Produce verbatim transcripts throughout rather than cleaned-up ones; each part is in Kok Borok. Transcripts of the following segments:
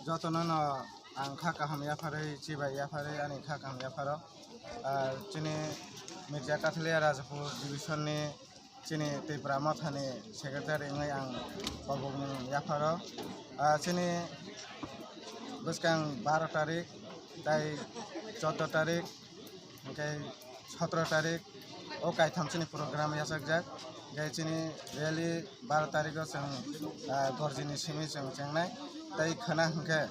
Jotono no ang kha kaham yapharwi, chibai yapharwi ani kha kaham yapharo. Ah, chini Mirza Kathliya Rajapur division ni chini Tipra Mothani secretary wngwi ang kobokmung yapharo. Ah, chini bwskang baro tarik tai choudo tarik hwnkhe sotro tarik o kaitham chini program yachakjak. Hwnkhe chini rally baro tariko chwng, ah, Gorjini simi chwng chengnai. Tai khwna hwnkhe,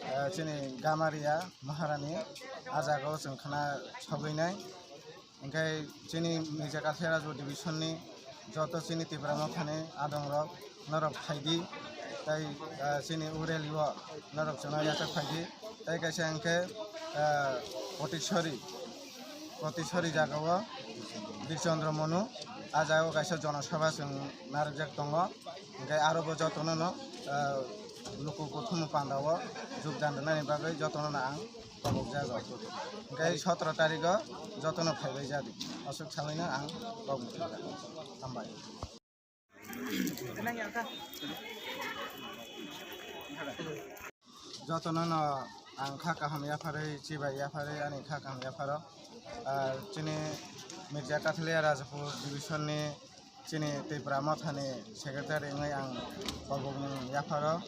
ah, chini Gamaria Maharani a jagao chwng khwna sogwinai. Hwnkhe chini Mirza Kathliya Rajapur division ni joto chini Tipra Mothani adongrok norok phaidi, tai, ah, chini o rally o norok chwngno yachak phaidi, tai kaisa hwnkhe, ah, Potisori, Potisori jagao Bir Chandra Manu, a jagao kaisa jonosabha chwng narwkjak tongo, hwnkhe aro bo jotono no, ah, luku kuthum pandao jogdan rwnani bagwi jotono no ang kobokjago. Hwnkhe sotro tariko jotono phaibai jadi. Aswk salino ang kok muchungo. Hambai. Jotono no ang kha kaham yapharwi, chibai yapharwi ani kha kaham yapharo. Ah, chini Mirza Kathliya Rajapur division ni chini Tipra Mothani secretary wngwi ang kobokmung yapharo.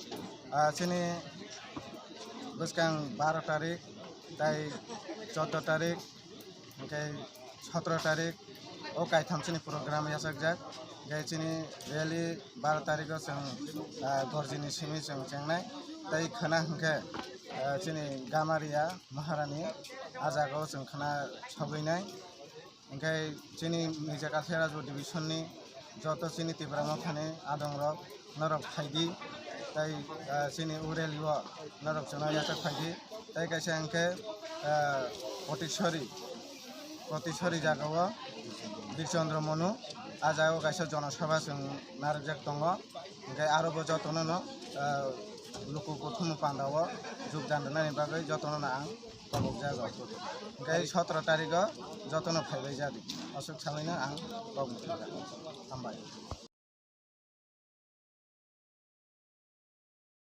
Ah, chini bwskang baro tarik tai choudo tarik hwnkhe sotro tarik o kaitham chini program yachakjak. Hwnkhe chini rally baro tariko chwng, ah, Gorjini simi chwng chengnai. Tai khwna hwnkhe, ah, chini Gamaria Maharani a jagao chwng khwna sogwinai. Hwnkhe chini Mirza Kathliya Rajapur division ni joto chini Tipra Mothani adongrok norok phaidi, tai, ah, chini o rally o norok chwngno yachak phaidi. Tai kaisa hwnkhe, ah, Potisori, Potisori jagao Bir Chandra Manu, a jagao kaisa jonosabha chwng narwkjak tongo. Hwnkhe aro bo jotono no, ah, luku kuthum pandao jogdan rwnani bagwi jotono no ang kobokjago. Hwnkhe sotro tariko jotono phaibai jadi. Aswk salino ang kok muchungo. Hambai.